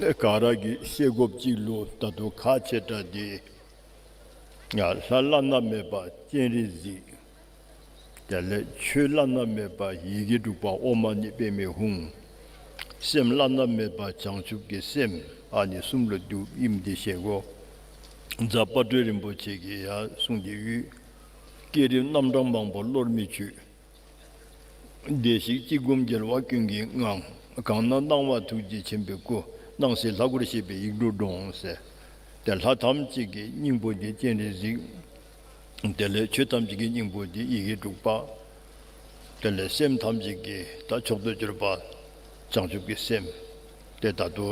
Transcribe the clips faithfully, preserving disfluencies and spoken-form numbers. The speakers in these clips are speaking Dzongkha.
ག་ར་གིས་ཤེས་དགོཔ་ཅིག་ལུ་ད་ལྟོ་ཁག་ཆེ་དྲགས་འདི། ཡ་ལྷ་བླ་ན་མེད་པ་སྤྱན་རས་གཟིགས། དེ་ལས་ཆོས་བླ་ན་མེད་པ་ཡི་གེ་དྲུག་པ་ཨོཾ་མ་ཎི་པདྨེ་ཧཱུྃ། སེམས་བླ་ན་མེད་པ་བྱང་ཆུབ་ཀྱི་སེམས། ཨ་ནི་གསུམ་ལུ་འདུ་ཨིནམ་འདི་ཤེས་དགོ། རྫ་དཔལ་སྤྲུལ་རིན་པོ་ཆེ་གིས་ཡང་གསུངས་ཏེ་ཡོད། བསྐྱེད་རིམ་རྣམ་གྲངས་མང་པོ་བློར་མི་ཆུད། བདེ་གཤེགས་གཅིག་བསྒོམ་རྒྱལ་བ་ཀུན་གྱི་ངང་། གང་ན་སྣང་བ་ཐུགས་རྗེ་ཆེན་པོའི་སྐུ། སྣང་སྲིད་ལྷ་སྐུར་ཤེས་པའི་ཡིག་དྲུག་འགྲོ་འོང་ཟེར། ཏེ་ལྷ་ཐམས་ཅད་ཀྱི་སྙིང་པོ་འདི་སྤྱན་རས་གཟིགས། དེ་ལས་ཆོས་ཐམས་ཅད་ཀྱི་སྙིང་པོ་འདི་ཡི་གེ་དྲུག་པ། དེ་ལས་སེམས་ཐམས་ཅད་ཀྱི་ད་མཆོག་ཏུ་གྱུར་པ་བྱང་ཆུབ་ཀྱི་སེམས། ཏེ་ད་ལྟོ་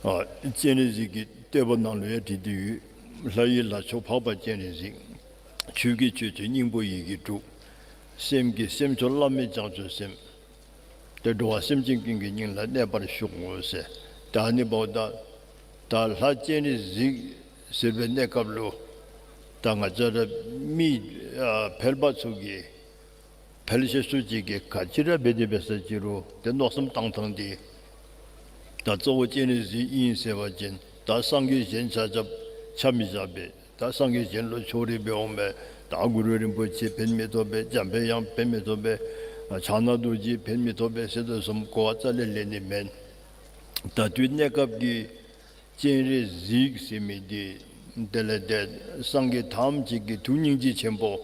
ཨ་སྤྱན་རས་གཟིགས་ཀྱི་བསྟོད་པ་ནང་ལུ་ཡང་བྲིས་ཏེ་ཡོད། ལྷ་ཡི་ལྷ་མཆོག་འཕགས་པ་སྤྱན་རས་གཟིགས། ཆོས་ཀྱི་མཆོད་བྱ་སྙིང་པོ་ཡི་གེ་དྲུག། སེམས་ཀྱི་སེམས་མཆོག་བླ་མེད་བྱང་ཆུབ་སེམས། ཏེ་འགྲོ་བ་སེམས་ཅན་ཀུན་གྱི་སྙིང་ལ་གནས་པར་ཤོག་ཟེར། ད་ཨ་ནི་འབདཝ་ད་ད་ལྷ་སྤྱན་རས་གཟིགས་ཟེར་བའི་གནས་སྐབས་ལུ་ད་ང་བཅས་ར་མི་ཨ་ཕལ་པ་ཚུ་གིས་ཕལ་ཆེ་ཤོས་ཅིག་གིས་ག་ཅི་ར་འབད་དེ་འབད་ས་ཅི་རུང་ཏེ་མནོ་བསམ་བཏང་ཐངས་འདི་ད་གཙོ་བོ་སྤྱན་རས་གཟིགས་ཨིན་ཟེར་བ་ཅིན་ད་སངས་རྒྱས་གཞན་ཆ་ཁྱབ་ཆ་མི་བཞག་པས། ད་སངས་རྒྱས་གཞན་ལུ་ཕྱོགས་རིས་འབད་འོང་པས། ད་གུ་རུ་རིན་པོ་ཆེ་ཕན་མི་ཐོགས་པས། འཇམ་དཔལ་དབྱངས་ཕན་མི་ཐོགས་པས། ཕྱག་ན་རྡོ་རྗེ་ཕན་མི་ཐོགས་པས་ཟེར་དོ་བཟུམ་གོ་བ་རྩ་ལས་ལེན་ནི་མེན། ད་དུས་གནས་སྐབས་ཀྱི་སྤྱན་རས་གཟིགས་ཟེར་མི་འདི་དེ་ལས་ཏེ་སངས་རྒྱས་ཐམས་ཅད་ཀྱི་ཐུགས་སྙིང་རྗེ་ཆེན་པོ།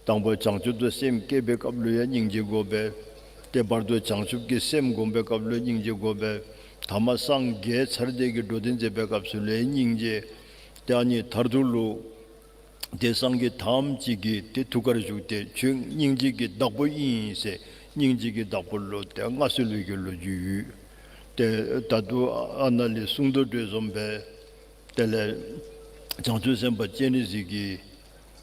དང་པོ་བྱང་ཆུབ་ཏུ་སེམས་བསྐྱེད་པའི་སྐབས་ལུ་ཡང་སྙིང་རྗེ་དགོ་པས། ཏེ་བར་དུ་བྱང་ཆུབ་ཀྱི་སེམས་བསྒོམ་པའི་སྐབས་ལུ་སྙིང་རྗེ་དགོ་པས། ཐ་མ་སངས་རྒྱས་ཚར་ཏེ་གི་འགྲོ་དོན་མཛད་པའི་སྐབས་སུ་ལུ་ཡང་སྙིང་རྗེ། ཏེ་ཨ་ནི་མཐར་ཐུག་ལུ་ཏེ་སངས་རྒྱས་ཐམས་ཅད་ཀྱི་ཏེ་ཐུགས་ཀར་བཞུགས་ཏེ་ཁྱོད་སྙིང་རྗེ་གི་བདག་པོ་ཨིན་ཟེར་སྙིང་རྗེ་གི་བདག་པོ་ལུ་ཏེ་མངའ་གསོལ་བའི་གི་ལོ་རྒྱུས་ཡོད། ཏེ་ད་ལྟོ་ཨ་ནཱ་ལས་གསུང་དོ་བཟུམ་སྦེ་དེ་ལས་བྱང་ཆུབ་སེམས་དཔའ་སྤྱན་རས་གཟིགས་ཀྱིས་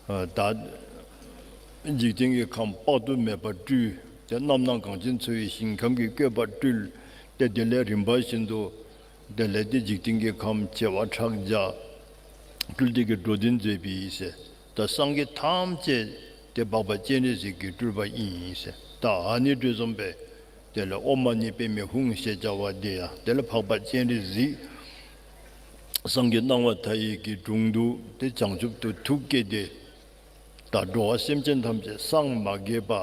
ཨ་ད་འཇིག་རྟེན་གྱི་ཁམས་དཔག་ཏུ་མེད་པ་སྤྲུལ། ཏེ་རྣམ་སྣང་གངས་ཅན་མཚོ་ཡི་ཞིང་ཁམས་ཀྱི་བཀོད་པ་སྤྲུལ། ཏེ་དེ་ལས་རིམ་པ་བཞིན་དུ་དེ་ལས་ཏེ་འཇིག་རྟེན་གྱི་ཁམས་བྱེ་བ་ཕྲག་བརྒྱ་སྤྲུལ་ཏེ་གི་འགྲོ་དོན་མཛད་པའི་ཟེར། ད་སངས་རྒྱས་ཐམས་ཅད་ཏེ་འཕགས་པ་སྤྱན་རས་གཟིགས་ཀྱི་སྤྲུལ་པ་ཨིན་ཟེར། ད་ཨ་ནི་དོ་བཟུམ་སྦེ་དེ་ལས་ཨོཾ་མ་ཎི་པདྨེ་ཧཱུྃ་ཞེས་བྱ་བ་འདི་ཡང་དེ་ལས་འཕགས་པ་སྤྱན་རས་གཟིགས་སངས་རྒྱས་སྣང་བ་མཐའ་ཡས་ཀྱི་དྲུང་དུ་ཏེ་བྱང་ཆུབ་ཏུ་ཐུགས་བསྐྱེད་དེ། ད་འགྲོ་བ་སེམས་ཅན་ཐམས་ཅད་སངས་མ་རྒྱས་པ།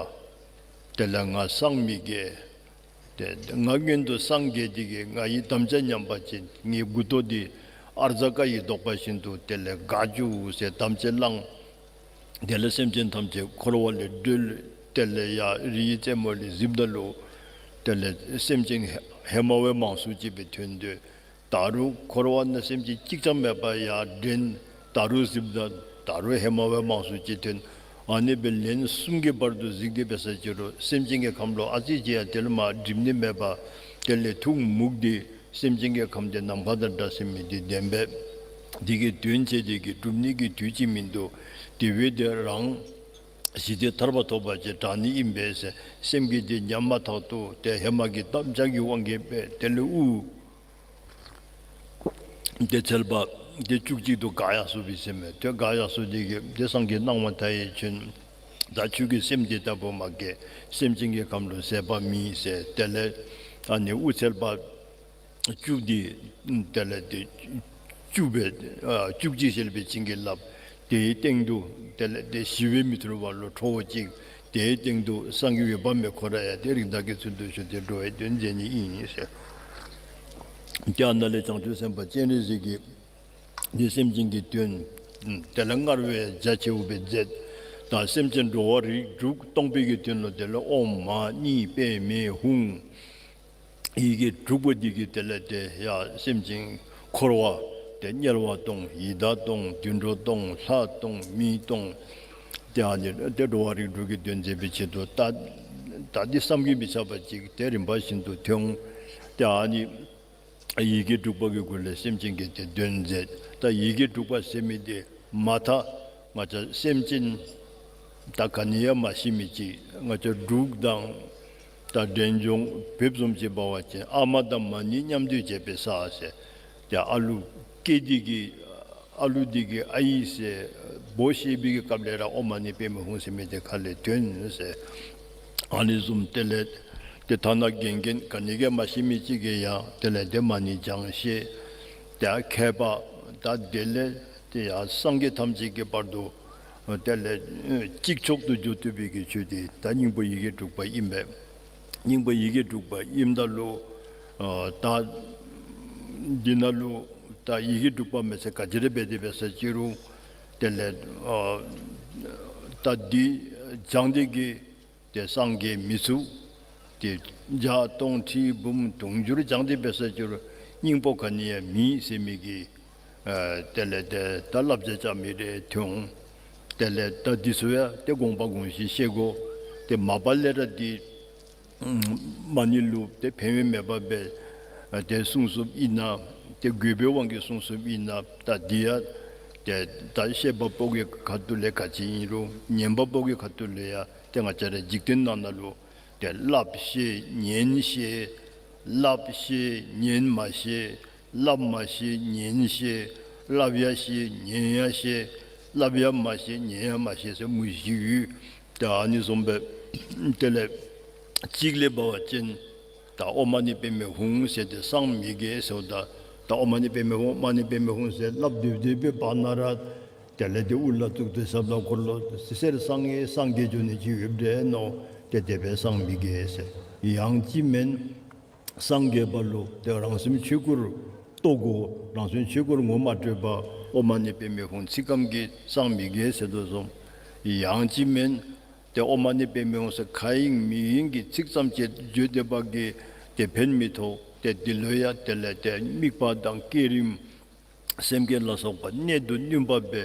དེ་ལས་ང་སངས་མི་རྒྱས། ཏེ་ང་སྔོན་དུ་སངས་རྒྱས་ཏེ་གི་ང་ཡི་དམ་བཅའ་ཉམས་པ་ཅིན་ངེའི་མགུ་ཏོ་འདི་ཨརྫ་ཀ་ཡིས་བཟློག་པ་བཞིན་དུ་དེ་ལས་འགག་འགྱོ་ཟེར་དམ་བཅའ་བླངས། དེ་ལས་སེམས་ཅན་ཐམས་ཅད་འཁོར་བ་ལས་སྒྲོལ། དེ་ལས་ཡར་རི་ཡི་རྩེ་མོ་ལས་གཟིགསཔ་ད་ལུ་དེ་ལས་སེམས་ཅན་ཧེ་མ་བ་མང་སུ་ཅིག་སྦེ་ཐོན་ཏེ། ད་རུང་འཁོར་བ་ནང་སེམས་ཅན་གཅིག་ཀྱང་མེད་པར་ཡར་འདྲེན། ད་རུང་གཟིགསཔ་ད་ད་རུང་ཧེ་མ་བ་མང་སུ་ཅིག་ཐོན། ཨ་ནི་སྦེ་ལན་གསུམ་གྱི་བར་དུ་གཟིགས་ཏེ་འབད་ས་ཅི་རུང་སེམས་ཅན་གྱི་ཁམས་ལུ་ཨ་ཙི་ཅིག་ཡང་དེ་ལས་མར་འགྲིབ་ནི་མེད་པར་དེ་ལས་ཐུགས་མུག་སྟེ་སེམས་ཅན་གྱི་ཁམས་འདི་ནམ་མཁའ་དང་འདྲ་ཟེར་མི་འདི་བདེན་པས། དེ་གི་དོན་བྱས་ཏེ་གི་སྒྲུབ་ནི་གི་དུས་ཅིག་མིན་འདུག། དེ་བས་དེ་རང་ཞི་བདེ་ཐར་པ་ཐོབ་པ་ཅིན་དྲག་ནི་ཨིན་པས་ཟེར་སེམས་ཀྱི་དེ་ཉམས་མ་ཐག་ཏུ་ཏེ་ཧེ་མ་གི་དམ་བཅའ་གི་དབང་གིས་སྦེ་དེ་ལས་དབུགས་ཏེ་ཚལ་པ་ཏེ་བཅུ་གཅིག་ཏུ་འགག་ཡར་སོ་བའི་ཟེར་མས། ཏེ་འགག་ཡར་སོ་དེ་གིས་ཏེ་སངས་རྒྱས་སྣང་བ་མཐའ་ཡས་བྱོན། ད་ཁྱོད་ཀྱི་སེམས་དེ་ལྟ་བུ་མ་རྒྱས། སེམས་ཅན་གྱི་ཁམས་ལུ་ཟད་པ་མེད་ཟེར། དེ་ལས་ཨ་ནི་དབུ་ཚལ་པ་བཅུ་འདི་དེ་ལས་ཏེ་བཅུ་སྦེ་ཨ་བཅུ་གཅིག་ཞལ་སྦེ་བྱིན་གྱིས་བརླབས། དེའི་སྟེང་དུ་དེ་ལས་ཏེ་ཞི་བའི་མི་ཐུར་བ་ལུ་ཁྲོ་བོ་གཅིག། དེའི་སྟེང་དུ་སངས་རྒྱས་འོད་དཔག་མེད་ཁོ་ར་ཡང་ཏེ་རིགས་བདག་གི་ཚུལ་དུ་བཞུགས་ཏེ་འགྲོ་བའི་དོན་མཛད་ནི་ཨིན་ཟེར། ཏེ་ཨ་ནཱ་ལས་བྱང་ཆུབ་སེམས་དཔའ་སྤྱན་རས་གཟིགས་ཀྱིས་ཏེ་སེམས་ཅན་གྱི་དོན་དེ་ལས་སྔར་བས་རྒྱ་ཆེཝ་སྦེ་མཛད། ད་སེམས་ཅན་འགྲོ་བ་རིགས་དྲུག་སྟོང་པའི་གི་དོན་ལུ་དེ་ལས་ཨོཾ་མ་ཎི་པདྨེ་ཧཱུྃ། ཡི་གེ་དྲུག་པོ་འདི་གིས་དེ་ལས་ཏེ་ཡར་སེམས་ཅན་འཁོར་བ་ཏེ་དམྱལ་བ་སྟོང་ཡི་དྭགས་སྟོང་དུད་འགྲོ་སྟོང་ལྷ་སྟོང་མི་སྟོང་། ཏེ་ཨ་ནི་ཏེ་འགྲོ་བ་རིགས་དྲུག་གི་དོན་མཛད་པའི་ཆེད་དུ་ད་ད་འདི་བསམ་གྱིས་མི་ཁྱབ་པ་ཅིག་ཏེ་རིམ་པ་བཞིན་དུ་ཐོན། ཏེ་ཨ་ནི་ཡི་གེ་དྲུག་པ་གི་སྒོ་ལས་སེམས་ཅན་གྱི་ཏེ་དོན་མཛད། ད་ཡི་གེ་དྲུག་པ་ཟེར་མི་འདི་མ་མཐའ་ང་བཅས་སེམས་ཅན་ད་ག་ནི་ཡང་མ་ཤི་མི་ཅིག་ང་བཅས་འབྲུག་དང་ད་འབྲས་ལྗོངས་བོད་བཟུམ་ཅིག་འབད་བ་ཅིན་ཨ་མ་དང་མ་ཎི་མཉམ་འདུས་བྱེད་པའི་ས་ཟེར། ཏེ་ཨ་ལུ་སྐྱེས་ཏེ་གི་ཨ་ལུ་འདི་གི་ཨའི་ཟེར་བོ་བཤད་པའི་གི་སྐབས་ལས་ར་ཨོཾ་མ་ཎི་པདྨེ་ཧཱུྃ་ཟེར་མི་འདི་ཁ་ལས་ཐོན་ཟེར། ཨ་ནི་བཟུམ་དེ་ལས་ ཏེ་ཐ་ན་རྒན་རྒས་ག་ནི་གིས་མ་ཤེས་མི་ཅིག་གིས་ཡང་དེ་ལས་ཏེ་མ་ཎི་བགྱང་ཤེས། ཏེ་མཁས་པ་ད་དེ་ལས་ཏེ་ཡང་སངས་རྒྱས་ཐམས་ཅད་ཀྱི་བར་དུ་དེ་ལས་གཅིག་མཆོག་ཏུ་གྱུར་ཐུབ་པའི་གི་ཆོས་དེ་ད་སྙིང་པོ་ཡི་གེ་དྲུག་པ་ཨིན་པས། སྙིང་པོ་ཡི་གེ་དྲུག་པ་ཨིནམ་ད་ལུ་ད་འདི་ནང་ལུ་ད་ཡི་གེ་དྲུག་པ་མེད་ས་ག་ཅི་ར་འབད་དེ་འབད་ས་ཅི་རུང་དེ་ལས་ད་འདི་བགྱང་སྟེ་གི་ཏེ་སངས་རྒྱས་མི་ཚུགས། ཏེ་བརྒྱ་སྟོང་ཁྲི་འབུམ་དུང་ཕྱུར་བགྱང་སྟེ་འབད་ས་ཅི་རུང་སྙིང་པོ་ག་ནི་ཡང་མེད་ཟེར་མི་གི་ཨ་དེ་ལས་ཏེ་ད་བསླབ་བྱ་རྐྱབ་མི་རེ་ཐོན། དེ་ལས་ད་འདི་ཚུ་ཡང་ཏེ་དགོངས་པ་དགོངས་གཞི་ཤེས་དགོ། ཏེ་མ་པ་ལས་ར་འདི་མ་ཎི་ལུ་ཏེ་ཕན་ཡོན་མེདཔ་སྦེ་ཨ་ཏེ་གསུངས་གསུངསམ་ཨིན་ན། ཏེ་དགོས་པའི་དབང་གིས་གསུངས་གསུངསམ་ཨིན་ན། ད་འདི་ཡང་ཏེ་ད་བཤད་པ་པོ་གི་ཁ་ཐུག་ལས་ག་ཅི་ཨིན་རུང་ཉན་པ་པོ་གི་ཁ་ཐུག་ལས་ཡང་ཏེ་ང་བཅས་ར་འཇིག་རྟེན་ནང་ན་ལུ་ཏེ་སླབ་ཤེས་ཉན་ཤེས། སླབ་ཤེས་ཉན་མ་ཤེས། སླབ་མ་ཤེས་ཉན་ཤེས། སླབ་ཡང་ཤེས་ཉན་ཡང་ཤེས། སླབ་ཡང་མ་ཤེས་ཉན་ཡང་མ་ཤེས་ཟེར་མུ་བཞི་ཡོད། ད་ཨ་ནི་བཟུམ་སྦེ་དེ་ལས་གཅིག་ལས་འབད་བ་ཅིན་ད་ཨོཾ་མ་ཎི་པདྨེ་ཧཱུྃ་ཟེར་ཏེ་གསང་མི་དགོ་ཟེརཝ་ད། ད་ཨོཾ་མ་ཎི་པདྨེ་ཧཱུྃ་ཨོཾ་མ་ཎི་པདྨེ་ཧཱུྃ་ཟེར་སླབ་སྡོད་སྡོདཔ་སྦེ་འབད་ན་ར་དེ་ལས་ཏེ་དབུ་ལ་བཙུགས་ཏེ་ཞབས་ལ་འཁོར་ལོ་ཟེར་གསང་ངེ་སངས་རྒྱས་འགྱོ་ནི་ཅིག་ཡོདཔ་འདྲས་མནོ། ཏེ་དེ་སྦེ་གསང་མི་དགོ་ཟེར། ཡང་ཅིན་མེན་སངས་རྒྱས་པ་ལུ་ཏེ་རང་སེམས་ཆོས་སྐུར་རྟོགས་དགོ། རང་སེམས་ཆོས་སྐུར་ངོ་མ་འཕྲོད་པར་ཨོཾ་མ་ཎི་པདྨེ་ཧཱུྃ་ཚིག་སྐམ་གིས་གསང་མི་དགོ་ཟེར་དོ་བཟུམ། ཡང་ཅིན་མེན་ཏེ་ཨོཾ་མ་ཎི་པདྨེ་ཧཱུྃ་ཟེར་ག་ཨིན་མི་ཨིན་གྱི་ཚིག་ཙམ་ཅིག་བརྗོད་དེ་འབད་གི་ཏེ་ཕན་མི་ཐོགས། ཏེ་འདི་ལུ་ཡང་དེ་ལས་ཏེ་དམིགས་པ་དང་བསྐྱེད་རིམ་སེམས་བསྐྱེད་ལ་སོགས་པ་གནད་དུ་བསྣུན་པ་སྦེ་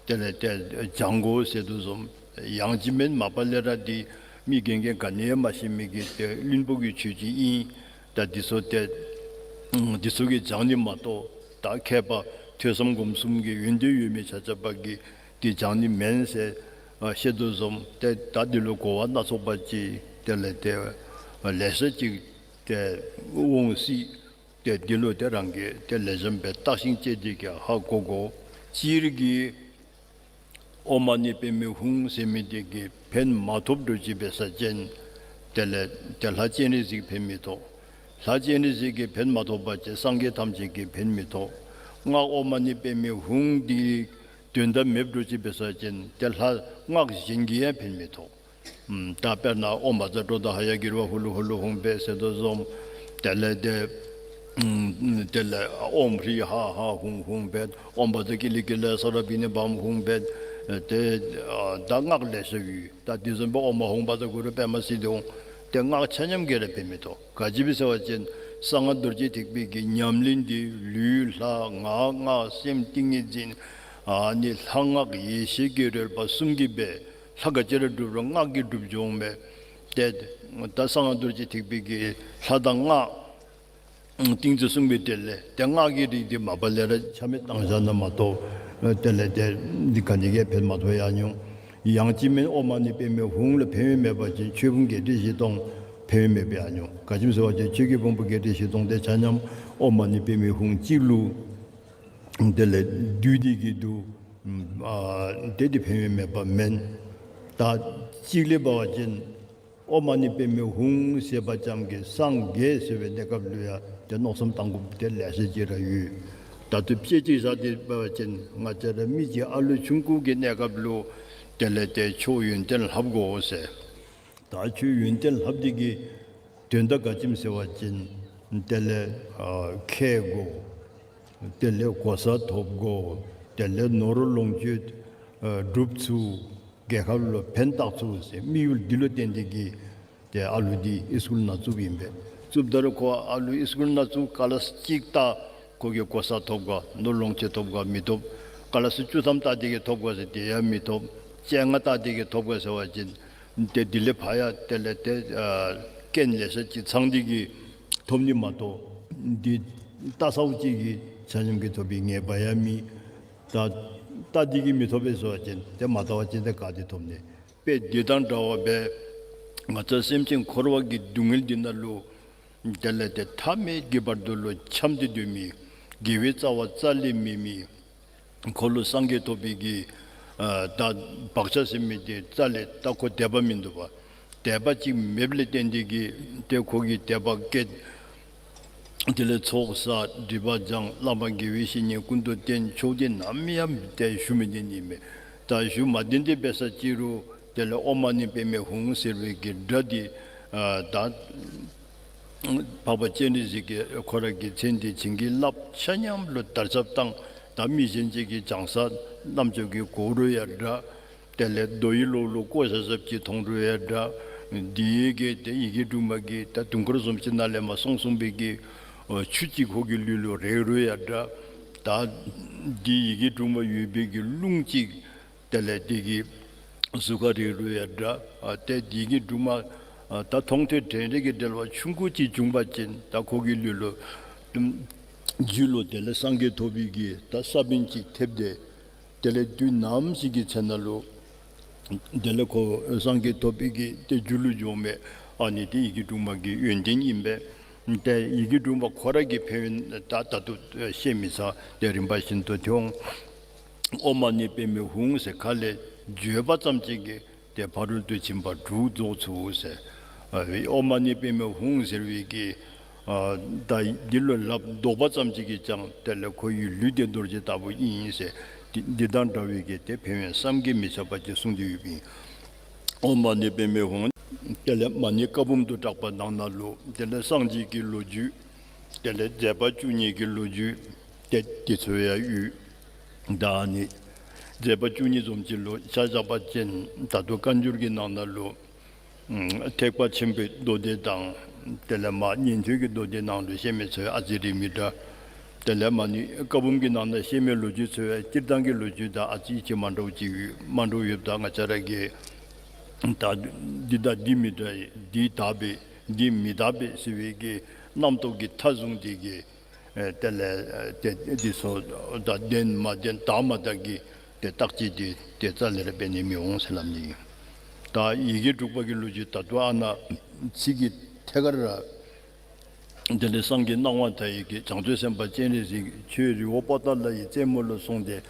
དེ་ལས་ཏེ་བགྱང་དགོ་ཟེར་དོ་བཟུམ། ཡང་ཅིན་མེན་མ་པ་ལས་ར་འདི་མི་རྒན་རྒས་ག་ནི་ཡང་མ་ཤེས་མི་གི་ཏེ་བླུན་པོ་གི་ཆོས་ཅིག་ཨིན། ད་འདི་ཚུ་ཏེ་འདི་ཚུ་གིས་བགྱང་ནི་མ་གཏོགས་ད་མཁས་པ་ཐོས་བསམ་སྒོམ་གསུམ་གྱི་ཡོན་ཏན་ཡོད་མི་ཆ་ཁྱབ་ཀྱིས་འདི་བགྱང་ནི་མེན་ཟེར་ཨ་བཤད་དོ་བཟུམ། ཏེ་ད་འདི་ལུ་གོ་བ་སྣ་ཚོགས་པ་ཅིག་དེ་ལས་ཏེ་ལེ་ཤ་ཅིག་ཏེ་འོང་སྲིད། ཏེ་འདི་ལུ་ཏེ་རང་གིས་ཏེ་ལེགས་ཤོམ་སྦེ་བརྟག་ཤིང་དཔྱད་དེ་གིས་ཧ་གོ་དགོ། སྤྱིར་གྱིས་ཨོཾ་མ་ཎི་པདྨེ་ཧཱུྃ་ཟེར་མི་འདི་གིས་ཕན་མ་ཐོགས་འགྱོ་ཅི་འབད་ས་ཅིན་དེ་ལས་ཏེ་ལྷ་སྤྱན་རས་གཟིགས་ཕན་མི་ཐོགས། ལྷ་སྤྱན་རས་གཟིགས་ཀྱིས་ཕན་མ་ཐོགས་པ་ཅིན་སངས་རྒྱས་ཐམས་ཅད་ཀྱིས་ཕན་མི་ཐོགས། སྔགས་ཨོཾ་མ་ཎི་པདྨེ་ཧཱུྃ་འདི་དོན་དག་མེདཔ་འགྱོ་ཅི་འབད་ས་ཅིན་ཏེ་ལྷ་སྔགས་གཞན་གྱིས་ཡང་ཕན་མི་ཐོགས། ཨམ་ད་དཔེར་ན་ཨོཾ་བཛྲ་ཀྲོ་དྷ་ཧ་ཡ་གྲཱི་ཝ་ཧུ་ལུ་ཧུ་ལུ་ཧཱུྃ་ཕཊ་ཟེར་དོ་བཟུམ། དེ་ལས་ཏེ་ཨམ་དེ་ལས་ཨོཾ་ཧྲཱིཿཧ་ཧ་ཧཱུྃ་ཧཱུྃ་ཕཊ། ཨོཾ་བཛྲ་ཀཱི་ལི་ཀཱི་ལ་ས་ར་བི་ཎི་བཾ་ཧཱུྃ་ཕཊ། ཏེ་ཨ་ད་སྔགས་ལེ་ཤ་ཡོད། ད་འདི་བཟུམ་སྦེ་ཨོཾ་ཨཱཿཧཱུྃ་བཛྲ་གུ་རུ་པདྨ་སིདྡྷི་ཧཱུྃ། ཏེ་སྔགས་ཆ་མཉམ་གྱིས་ར་ཕན་མི་ཐོགས། ག་ཅི་སྦེ་ཟེར་བ་ཅིན་གསང་སྔགས་རྡོ་རྗེ་ཐེག་པའི་གི་ཉམས་ལེན་འདི་ལུས་ལྷ་ངག་སྔགས་སེམས་ཏིང་ངེ་འཛིན་ཨ་ནི་ལྷ་སྔགས་ཡེ་ཤེས་ཀྱི་རོལ་པ་གསུམ་གྱིས་སྦེ་ལྷ་ག་ཅི་ར་སྒྲུབ་རུང་སྔགས་ཀྱིས་སྒྲུབ་འོང་མས། ཏེ་ད་གསང་སྔགས་རྡོ་རྗེ་ཐེག་པའི་གི་ལྷ་དང་སྔགས་ཏིང་འཛིན་གསུམ་གྱི་དེ་ལས་ཏེ་སྔགས་ཀྱི་རིགས་འདི་མ་པ་ལས་ར་ཆ་མེད་བཏང་བཞག་ན་མ་གཏོགས་དེ་ལས་ཏེ་འདི་ག་ནི་གིས་ཕན་མ་ཐོགས་ཡང་ཉུང་། ཡང་ཅིན་མེན་ཨོཾ་མ་ཎི་པདྨེ་ཧཱུྃ་ལུ་ཕན་ཡོན་མེད་པ་ཅིན་ཆོས་ཕུང་བརྒྱད་ཁྲི་བཞི་སྟོང་ཕན་ཡོན་མེད་པ་ཡང་ཉུང་། ག་ཅི་སྦེ་ཟེར་བ་ཅིན་ཆོས་ཀྱི་ཕུང་པོ་བརྒྱད་ཁྲི་བཞི་སྟོང་དེ་ཆ་མཉམ་ཨོཾ་མ་ཎི་པདྨེ་ཧཱུྃ་གཅིག་ལུ་དེ་ལས་འདུས་ཏེ་གི་འདུག། ཨ་དེ་འདི་ཕན་ཡོན་མེད་པ་མེན། ད་གཅིག་ལས་འབད་བ་ཅིན་ཨོཾ་མ་ཎི་པདྨེ་ཧཱུྃ་ཟེར་བ་ཙམ་གྱིས་སངས་རྒྱས་ཟེར་བའི་གནས་སྐབས་ལུ་ཡང་ཏེ་མནོ་བསམ་བཏང་དགོཔ་དེ་ལེ་ཤ་ཅིག་ར་ཡོད། ད་ལྟོ་དཔེ་ཅིག་བཞག་སྟེ་འབད་བ་ཅིན་ང་བཅས་ར་མི་ཅིག་ཨ་ལུ་ཆུང་ཀུ་གི་གནས་སྐབས་ལུ་དེ་ལས་ཏེ་ཁྱོད་ཡོན་ཏན་ལྷབ་དགོ་ཟེར། ད་ཁྱོད་ཡོན་ཏན་ལྷབ་སྟེ་གི་དོན་དག་ག་ཅི་སྨོ་ཟེར་བ་ཅིན་དེ་ལས་ཨ་མཁས་དགོ། དེ་ལས་གོ་ས་ཐོབ་དགོ། དེ་ལས་ནོར་ལོངས་སྤྱོད་ཨ་སྒྲུབ་ཚུགས། རྒྱལ་ཁབ་ལུ་ཕན་བཏགས་ཚུགས་ཟེར་དམིགས་ཡུལ་འདི་ལུ་བརྟེན་ཏེ་གི་ཏེ་ཨ་ལུ་འདི་ཨིསི་ཀུལ་ནང་བཙུགསཔ་ཨིན་པས། བཙུགསཔ་ད་རུང་ཁོ་ཨ་ལུ་ཨིསི་ཀུལ་ནང་བཙུགས་ཀླཱས་གཅིག་ལྟ་ཁོ་གིས་གོ་ས་ཐོབ་ག་ནོར་ལོངས་སྤྱོད་ཐོབ་ག་མི་ཐོབ། ཀླཱས་བཅུ་ཐམ་ལྟ་སྟེ་གི་ཐོབ་ག་ཟེར་དེ་ཡང་མི་ཐོབ། བཅོ་ལྔ་ལྟ་སྟེ་གི་ཐོབ་ག་ཟེར་བ་ཅིན་ཏེ་དེ་ལས་ཕར་ཡང་དེ་ལས་ཏེ་ཨ་རྐྱེན་ལེ་ཤ་ཅིག་ཚང་སྟེ་གི་ཐོབ་ནི་མ་གཏོགས་འདི་ལྟ་ས་བ་ཅིག་གིས་ཆ་མཉམ་གྱིས་ཐོབ་པའི་ངེས་པ་ཡང་མེད། ད་ལྟ་སྟེ་གི་མི་ཐོབ་པས་ཟེར་བ་ཅིན་ཏེ་མ་ལྟ་བ་ཅིན་ཏེ་ག་ཏེ་ཐོབ་ནི། དཔེ་འདི་དང་འདྲཝ་སྦེ་ང་བཅས་སེམས་ཅན་འཁོར་བ་གི་སྡུག་བསྔལ་འདི་ནང་ལུ་དེ་ལས་ཏེ་མཐའ་མེད་ཀྱི་བར་དུ་ལུ་འཁྱམས་ཏེ་སྡོད་མི་དགེ་བའི་རྩ་བ་རྩ་ལས་མེད་མི་ཁོ་ལུ་སངས་རྒྱས་ཐོབ་པའི་གི་ཨ་ད་བག་ཆགས་ཟེར་མི་འདི་རྩ་ལས་ད་ཁོ་དད་པ་མིན་འདུག་པ། དད་པ་ཅིག་མེདཔ་ལས་བརྟེན་ཏེ་གིས་ཏེ་ཁོ་གིས་དད་པ་བསྐྱེད། དེ་ལས་ཚོགས་བསགས་སྒྲིབ་པ་སྦྱང་བླ་མ་དགེ་བའི་བཤེས་གཉེན་ཀུན་ཏུ་བསྟེན་ཆོས་འདི་ནམ་ཡང་ཏེ་ཞུ་མི་བདེན་ཨིན་མས། ད་ཞུ་མ་བདེན་ཏེ་འབད་ས་ཅིག་རུང་དེ་ལས་ཨོཾ་མ་ཎི་པདྨེ་ཧཱུྃ་ཟེར་བའི་གི་སྒྲ་འདི་ཨ་ད་འཕགས་པ་སྤྱན་རས་གཟིགས་ཀྱིས་ཁོ་ར་གི་མཚན་འདི་བྱིན་གྱིས་བརླབས་ཆ་མཉམ་ལུ་དར་ཁྱབ་བཏང་། ད་མི་གཞན་ཅིག་གིས་བྱང་ས་རྣམ་ཅོ་གིས་གོ་རུང་ཡང་འདྲ། དེ་ལས་རྡོ་ཡི་ལོགས་ལུ་བརྐོ་བཞག་བཞགཔ་ཅིག་མཐོང་རུང་ཡང་འདྲ། འདི་གི་ཏེ་ཡི་གེ་དྲུག་མ་གི་ད་དུང་དཀར་བཟུམ་ཅིག་ནང་ལས་མར་སོང་སོང་བའི་གི་ཨོ་ཆུ་ཅིག་ཁོ་གི་ལུས་ལུ་རེག་རུང་ཡང་འདྲ། ད་འདི་ཡི་གེ་དྲུག་མ་ཡོད་པའི་གི་རླུང་ཅིག་དེ་ལས་འདི་གི་གཟུགས་ཁར་རེག་རུང་ཡང་འདྲ། ཨ་ཏེ་འདི་ཡི་གེ་དྲུག་མ་ཨ་ད་མཐོང་ཐོས་དྲན་རེག་གི་འབྲེལ་བ་ཆུང་ཀུ་ཅིག་བྱུང་པ་ཅིན་ད་ཁོ་གི་ལུས་ལུ་རྒྱུད་ལུ་དེ་ལས་སངས་རྒྱས་ཐོབ་པའི་གི་ད་ས་བོན་ཅིག་ཐེབས་ཏེ། དེ་ལས་དུས་ནམ་ཞིག་གི་ཚེ་ན་ལུ་དེ་ལས་ཁོ་སངས་རྒྱས་ཐོབ་པའི་གི་ཏེ་རྒྱུ་ལུ་འགྱོ་མི་ཨ་ནི་ཏེ་ཡི་གེ་དྲུག་མ་གི་ཡོན་ཏན་ཨིན་པས། ཏེ་ཡི་གེ་དྲུག་མ་ཁོ་ར་གི་ཕན་ཡོན་ད་ད་ལྟོ་བཤད་མི་ཚར། ཏེ་རིམ་པ་བཞིན་དུ་ཏེ་འོང་། ཨོཾ་མ་ཎི་པདྨེ་ཧཱུྃ་ཟེར་ཁ་ལས་བརྗོད་པ་ཙམ་ཅིག་གིས་ཏེ་ཕ་རོལ་ཏུ་ཕྱིན་པ་དྲུག་རྫོགས་ཚུགས་ཟེར། ཨ་ཨོཾ་མ་ཎི་པདྨེ་ཧཱུྃ་ཟེར་བའི་གི་ཨ་ད་འདི་ལུ་ལགཔ་འདོགས་པ་ཙམ་ཅིག་གིས་ཀྱང་དེ་ལས་ཁོ་ཡི་ལུས་དེ་རྡོ་རྗེ་ལྟ་བུ་ཨིན་ཟེར། འདི་འདི་དང་འདྲ་བའི་གི་ཏེ་ཕན་ཡོན་བསམ་གྱིས་མི་ཁྱབ་པ་ཅིག་གསུངས་ཏེ་ཡོདཔ་ཨིན། ཨོཾ་མ་ཎི་པདྨེ་ཧཱུྃ། དེ་ལས་མ་ཎི་བཀའ་འབུམ་དུ་གྲགས་པ་ནང་ན་ལུ་དེ་ལས་སངས་རྒྱས་ཀྱི་ལོ་རྒྱུས། དེ་ལས་མཛད་པ་བཅུ་གཉིས་ཀྱི་ལོ་རྒྱུས། ཏེ་དེ་ཚུ་ཡང་ཡོད། ད་ཨ་ནི་མཛད་པ་བཅུ་གཉིས་བཟུམ་ཅིག་ལུ་ཆ་བཞག་པ་ཅིན་ད་ལྟོ་བཀའ་འགྱུར་གྱི་ནང་ན་ལུ་ཨམ་ཐེག་པ་ཆེན་པོའི་མདོ་སྡེ་དང་དེ་ལས་མར་ཉན་ཐོས་ཀྱི་མདོ་སྡེ་ནང་ལུ་བཤད་མི་ཚུ་ཡང་ཨ་ཙི་རེ་མི་འདྲ། དེ་ལས་མ་ཎི་བཀའ་འབུམ་གྱི་ནང་ན་བཤད་མི་ལོ་རྒྱུས་ཚུ་ཡང་སྤྱིར་བཏང་གི་ལོ་རྒྱུས་དང་ཨ་ཙི་ཅིག་མ་འདྲཝ་ཅིག་ཡོད། མ་འདྲཝ་ཡོདཔ་ད་ང་བཅས་ར་གིས་ད་འདི་དང་འདི་མི་འདྲ་ཡི། འདི་དག་པས་འདི་མི་དག་པས་ཟེར་བའི་གི་རྣམ་རྟོག་གི་མཐའ་བཟུང་སྟེ་གིས་ཨེ་དེ་ལས་ཨེ་ཏེ་འདི་ཚུ་ད་བདེན་མ་བདེན་དག་མ་དག་གི་ཏེ་བརྟག་དཔྱད་འདི་ཏེ་རྩ་ལས་ར་འབད་ནི་མི་འོང་ཟེར་སླབ་ནི་ཨིན། ད་ཡི་གེ་དྲུག་པ་གི་ལོ་རྒྱུས་ད་ལྟོ་ཨ་ནཱ་ཚིག་གི་ཐད་ཀར་ར་དེ་ལས་སངས་རྒྱས་སྣང་བ་མཐའ་ཡས་ཀྱིས་བྱང་ཆུབ་སེམས་དཔའ་སྤྱན་རས་གཟིགས་ཁྱོད་རི་བོ་པོ་ཏ་ལ་ཡི་རྩེ་མོ་ལུ་སོང་སྟེ་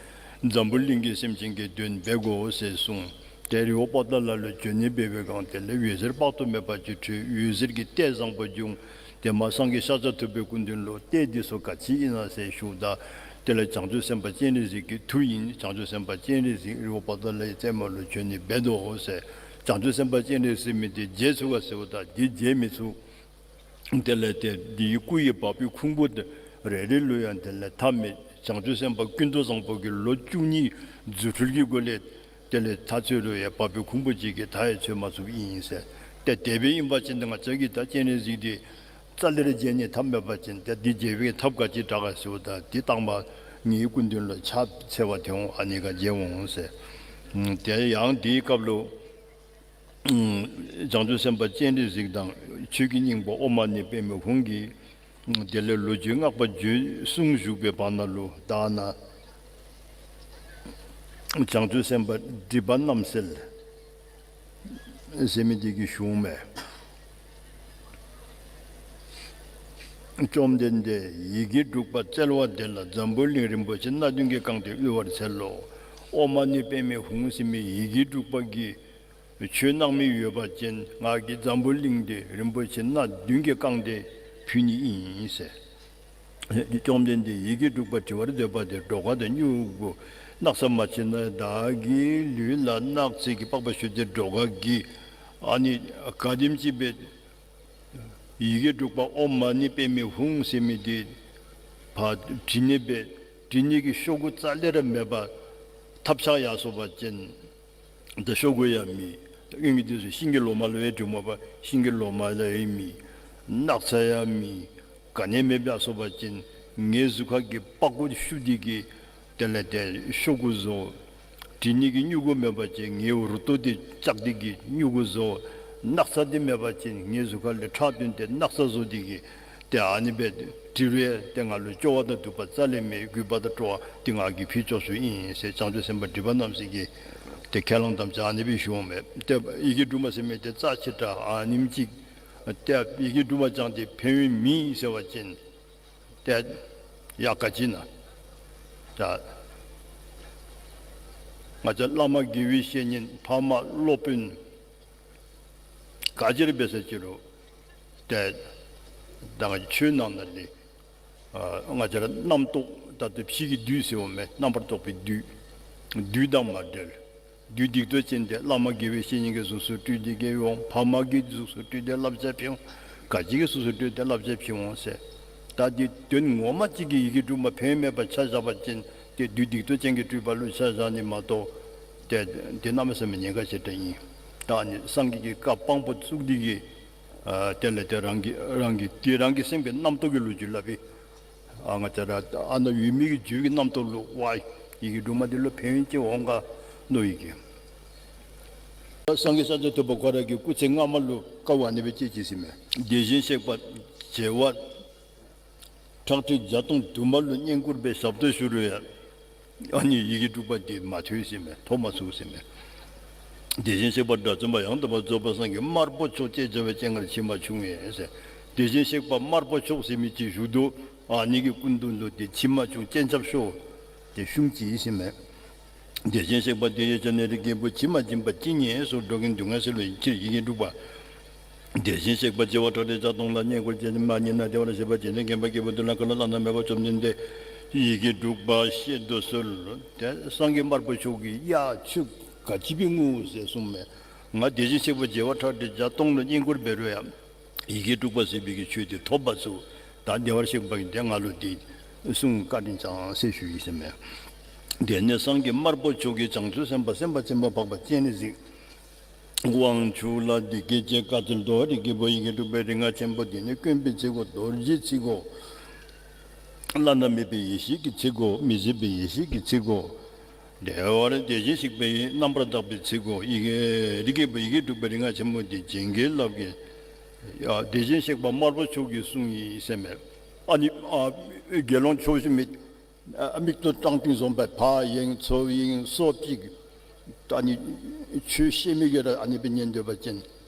འཛམ་བུ་གླིང་གི་སེམས་ཅན་གྱི་དོན་འབད་དགོ་ཟེར་གསུངས། ཏེ་རི་བོ་པོ་ཏ་ལ་ལུ་བྱོན་ནི་འབད་བའི་སྒང་དེ་ལས་འོད་ཟེར་དཔག་ཏུ་མེད་པ་ཅིག་འཕྲོས། འོད་ཟེར་གྱི་ལྟས་བཟང་པོ་བྱུང་། ཏེ་མར་སངས་རྒྱས་ཤཱཀྱ་ཐུབ་པའི་སྐུ་མདུན་ལུ་ལྟས་འདི་ཚུ་ག་ཅི་ཨིན་ན་ཟེར་ཞུཝ་ད་དེ་ལས་བྱང་ཆུབ་སེམས་དཔའ་སྤྱན་རས་གཟིགས་ཀྱི་མཐུ་ཨིན། བྱང་ཆུབ་སེམས་དཔའ་སྤྱན་རས་གཟིགས་རི་བོ་པོ་ཏ་ལའི་རྩེ་མོ་ལུ་བྱོན་ནི་འབད་དོ་ཟེར། བྱང་ཆུབ་སེམས་དཔའ་སྤྱན་རས་གཟིགས་མི་འདི་མཇལ་ཚུགས་ག་ཟེརཝ་ད་འདི་མཇལ་མི་ཚུགས། དེ་ལས་ཏེ་འདི་གི་སྐུ་ཡི་བ་སྤུའི་ཁུང་བུ་དེ་རེ་རེ་ལུ་ཡང་དེ་ལས་མཐའ་མེད། བྱང་ཆུབ་སེམས་དཔའ་ཀུན་ཏུ་བཟང་པོ་གིས་ལོ་བཅུ་གཉིས་རྫུ་འཕྲུལ་གྱི་སྒོ་ལས་དེ་ལས་མཐའ་འཚོལ་རུང་ཡང་བ་སྤུའི་ཁུང་བུ་གཅིག་གིས་མཐའ་ཡང་འཚོལ་མ་ཚུགསཔ་ཨིན་ཟེར། ཏེ་དེ་སྦེ་ཨིན་པ་ཅིན་ཏེ་ང་བཅས་ཀྱིས་ད་སྤྱན་རས་གཟིགས་འདི་རྩ་ལས་ར་མཇལ་ནི་ཐབས་མེད་པ་ཅིན་ཏེ་འདི་མཇལ་བའི་ཐབས་ག་ཅི་དྲག་ག་ཟེརཝ་ད་འདི་དང་པ་ངེའི་སྐུ་མདུན་ལུ་ཕྱག་འཚལ་བར་ཐལ་འོང་། ཨ་ནི་ག་མཇལ་འོང་ཟེར། ཨམ་ཏེ་ཡང་འདིའི་སྐབས་ལུ་ཨམ་བྱང་ཆུབ་སེམས་དཔའ་སྤྱན་རས་གཟིགས་དང་ཆོས་ཀྱི་སྙིང་པོ་ཨོཾ་མ་ཎི་པདྨེ་ཧཱུྃ་གིས་ཨམ་དེ་ལས་ལོ་རྒྱུས་བསྔགས་པ་བརྗོད་གསུངས་བཞུགས་པའི་བར་ན་ལུ་ད་ནཱ་བྱང་ཆུབ་སེམས་དཔའ་སྒྲིབ་པ་རྣམ་སེལ་ཟེར་མི་འདི་གིས་ཞུཝ་མས། བཅོམ་ལྡན་འདས་ཡི་གེ་དྲུག་པ་སྩལ་བ་དེ་ལ་འཛམ་བུ་གླིང་རིན་པོ་ཆེ་སྣ་བདུན་གྱིས་བཀང་སྟེ་དབུལ་བར་འཚལ་ལོ། ཨོཾ་མ་ཎི་པདྨེ་ཧཱུྃ་ཟེར་མི་ཡི་གེ་དྲུག་པ་གིས་ཆོས་གནང་མི་ཡོད་པ་ཅིན་ང་གིས་འཛམ་བུ་གླིང་འདི་རིན་པོ་ཆེ་སྣ་བདུན་གྱིས་བཀང་སྟེ་ཕུལ་ནི་ཨིན་ཟེར། བཅོམ་ལྡན་འདས་ཡི་གེ་དྲུག་པ་བྲི་བར་འདོད་པ་དེ་སྒྲོ་སྐུར་དང་སྨྱུ་གུ་སྣག་ཚ་མ་མཆིས་ན། བདག་གི་ལུས་ལ་སྣག་ཚ་གི་པགས་པ་བཤུས་ཏེ་སྒྲོ་སྐུར་གྱིས། ཨ་ནི་ག་དེམ་ཅིག་སྦེ་ཡི་གེ་དྲུག་པ་ཨོཾ་མ་ཎི་པདྨེ་ཧཱུྃ་ཟེར་མི་འདི་ཕར་བྲི་ནི་སྦེ་བྲི་ནི་གི་ཤོག་གུ་རྩ་ལས་ར་མེད་པར་ཐབས་ཆག་ཡར་སོང་པ་ཅིན་ད་ཤོག་གུ་ཡང་མེད། ད་ཨིན་མི་འདི་ཚུ་ཤིང་གི་ལོ་མ་ལུ་ཡང་བྲི་མོ་པ་ཤིང་གི་ལོ་མ་ལུ་ཡང་མེད། སྣག་ཚ་ཡང་མེད། ག་ནི་མེདཔ་སྦེ་སོང་པ་ཅིན་ངེའི་གཟུགས་ཁ་གི་པགས་ཀོ་བཤུ་སྟེ་གིས་དེ་ལས་ཏེ་ཤོག་གུ་བཟོ། བྲི་ནི་གི་སྨྱུ་གུ་མེད་པ་ཅིན་ངེའི་རུ་ཏོ་འདི་བཅག་སྟེ་གིས་སྨྱུ་གུ་བཟོ། སྣག་ཚ་འདི་མེད་པ་ཅིན་ངེའི་གཟུགས་ཁ་ལས་ཁྲག་བཏོན་ཏེ་སྣག་ཚ་བཟོ་སྟེ་གིས་ཏེ་ཨ་ནི་སྦེ་བྲི་རུང་ཏེ་ང་ལུ་སྐྱོ་བ་དང་སྡུག་པ་རྩ་ལས་མེད། རྒུད་པ་དང་སྤྲོ་བ་འདི་ང་གིས་ཕུལ་ཆོག་ཚུགསཔ་ཨིན་ཟེར་བྱང་ཆུབ་སེམས་དཔའ་སྒྲིབ་པ་རྣམ་སེལ་གྱིས་ཏེ་ཁས་བླངས་དམ་བཅའ་ཨ་ནི་སྦེ་ཞུཝ་མས། ཏེ་ཡི་གེ་དྲུག་མ་ཟེར་མི་འདི་རྩ་ཆེ་དྲགས། ཨ་ནེམ་ཅིག་ཏེ་ཡི་གེ་དྲུག་མ་བགྱང་སྟེ་ཕན་ཡོན་མེད་ཟེར་བ་ཅིན་ཏེ་ཡང་ག་ཅི་ཨིན་ན། ད་ང་བཅས་བླ་མ་དགེ་བའི་བཤེས་གཉེན་ཕ་མ་སློབ་དཔོན་ ད་ཅི་རེ་འབད་ས་ཅི་རུང་ཏེ་ད་ང་ཆོས་ནང་ན་ལས་ཨ་ང་བཅས་ར་རྣམ་རྟོག་ད་ལྟོ་ཕྱི་གི་བདུད་ཟེརཝ་མས། རྣམ་པར་རྟོག་པའི་བདུད། བདུད་དང་མ་བྲལ། བདུད་སྡིག་ཏོ་ཅན་ཏེ་བླ་མ་དགེ་བའི་བཤེས་གཉེན་གྱིས་གཟུགས་སུ་སྤྲུལ་ཏེ་གིས་འོང་། ཕ་མ་གིས་གཟུགས་སུ་སྤྲུལ་ཏེ་བསླབ་བྱ་བྱིན་འོང་། ག་ཅི་གིས་གཟུགས་སུ་སྤྲུལ་ཏེ་བསླབ་བྱ་བྱིན་འོང་ཟེར། ད་འདི་དོན་ངོ་མ་ཅིག་གིས་ཡི་གེ་དྲུག་མ་ཕན་མེད་པར་ཆ་བཞག་པ་ཅིན་ཏེ་བདུད་སྡིག་ཏོ་ཅན་གྱི་སྤྲུལ་པ་ལུ་ཆ་བཞག་ནི་མ་གཏོགས་ཏེ་འདི་གནམ་མེད་ས་མེད་ཉེན་ཁ་ཆེ་དྲགས་ཨིན། ད་ནི་སངས་རྒྱས་ཀྱི་བཀའ་དཔང་པོ་བཙུགས་ཏེ་གིས་ཨ་དེ་ལས་ཏེ་རང་གི་རང་གི་ཏེ་རང་གི་སེམས་ཀྱི་རྣམ་རྟོག་གི་ལོ་རྒྱུས་སླབ་པས། ཨ་ང་བཅས་ར་ཨ་ནཱ་ཡོད་མི་གི་རྒྱུད་ཀྱི་རྣམ་རྟོག་ལུ་ཝའི་ཡི་གེ་དྲུག་མ་འདི་ལུ་ཕན་ཡོན་ཅིག་འོང་ག་མནོ་ཡི་གེ། སངས་རྒྱས་ཤཱཀྱ་ཐུབ་པ་ཁོ་ར་གིས་སྐུ་ཚེ་སྔ་མ་ལུ་དཀའ་བ་ཨ་ནི་སྦེ་སྤྱད་ཅི་ཟེར་མས། དེ་བཞིན་གཤེགས་པ་བྱེ་བ་ཁྲག་ཁྲིག་བརྒྱ་སྟོང་དུ་མ་ལུ་བསྙེན་བཀུར་སྦེ་ཞབས་ཏོག་ཞུ་རུང་ཡང་ཨ་ནི་ཡི་གེ་དྲུག་པ་འདི་མ་ཐོས་ཟེར་མས། ཐོབ་མ་ཚུགས་ཟེར་མས། དེ་བཞིན་གཤེགས་པ་དགྲ་བཅོམ་པ་ཡང་དག་པར་རྫོགས་པའི་སངས་རྒྱས་དམར་པོ་མཆོག་ཅེས་བྱ་བའི་སྤྱན་སྔར་མཆི་མ་ཕྱུང་བས་ཟེར། དེ་བཞིན་གཤེགས་པ་དམར་པོ་མཆོག་ཟེར་མི་ཅིག་བཞུགས་འདུག། ཨ་ནི་གི་སྐུ་མདུན་ལུ་ཏེ་མཆི་མ་ཕྱུང་སྤྱན་ཆབ་ཤོར་ཏེ་ཤུམ་ཅི་ཟེར་མས། དེ་བཞིན་གཤེགས་པ་དེ་ཡི་ཕྱག་ནས་རིགས་ཀྱི་བུ། ཇི་མ་བྱིན་པ་ཅི་ཉིད་སུ། འགྲོ་ཀུན་སྡུག་བསྔལ་སེལ་བའི་ཕྱིར། ཡི་གེ་དྲུག་པ། དེ་བཞིན་གཤེགས་པ་བྱེ་བ་ཁྲག་ཁྲིག་བརྒྱ་སྟོང་ལ། བསྙེན་བཀུར་ཅི་མ་ཉིད་ན་བདེ་བར་གཤེགས་པ། ཇི་ནས་མཁྱེན་པ་སྐྱེས་བུ་འདི་ལ། བསྐལ་པ་བླ་ན་མེད་པ་བཅོམ་ལྡན་འདས་ཡི་གེ་དྲུག་པ་བཤད་དུ་གསོལ། ཏེ་སངས་རྒྱས་དམར་པོ་མཆོག་གིས་ཡ་ཁྱོད་ག་ཅི་སྦེ་ངུ་ཟེར་གསུངས་མས། ང་དེ་བཞིན་གཤེགས་པ་བྱེ་བ་ཁྲག་ཁྲིག་བརྒྱ་སྟོང་ལུ་བསྙེན་བཀུར་འབད་རུང་ཡང་ཡི་གེ་དྲུག་པ་ཟེར་བའི་གི་ཆོས་དེ་ཐོབ་མ་ཚུགས། ད་བདེ་བར་གཤེགས་པ་གིས་ཏེ་ང་ལུ་དེ་གསུང་བཀའ་དྲིན་བསྐྱང་ཟེར་ཞུ་ཡི་ཟེར་མས། དེ་ནས་སངས་རྒྱས་དམར་པོ་མཆོག་གིས་བྱང་ཆུབ་སེམས་དཔའ་སེམས་དཔའ་ཆེན་པོ་འཕགས་པ་སྤྱན་རས་གཟིགས་དབང་ཕྱུག་ལ་འདི་སྐད་ཅེས་བཀའ་སྩལ་ཏོ། རིགས་ཀྱི་བུ་ཡི་གེ་དྲུག་པའི་རིག་སྔགས་ཆེན་པོ་འདི་ནི་དཀོན་པའི་ཚིག་གོ། རྡོ་རྗེའི་ཚིག་གོ། བླ་ན་མེད་པའི་ཡེ་ཤེས་ཀྱི་ཚིག་གོ། མི་ཟད་པའི་ཡེ་ཤེས་ཀྱི་ཚིག་གོ། བདེ་བར་དེ་བཞིན་གཤེགས་པའི་རྣམ་པར་དག་པའི་ཚིག་གོ། ཡི་གེ་རིགས་ཀྱི་བུ་ཡི་གེ་དྲུག་པའི་རིག་སྔགས་ཆེན་པོ་འདི་བྱིན་གྱིས་བརླབས་ཀྱི། ཡ་དེ་བཞིན་གཤེགས་པ་དམར་པོ་མཆོག་གིས་གསུངས་ཡི་ཟེར་མས། ཨ་ནི་ཨ་དགེ་སློང་ཆོས་བཞིན་མི་ཨ་མིག་ཏོ་ཀྲང་ཏིང་བཟུམ་སྦེ་ཕར་གཡེང་ཚུར་གཡེང་སོ་ཅིག། ད་ནི་ཆོས་བཤད་མི་གིས་ར་ཨ་ནི་སྦེ་ཉན་སྡོད་པ་ཅིན་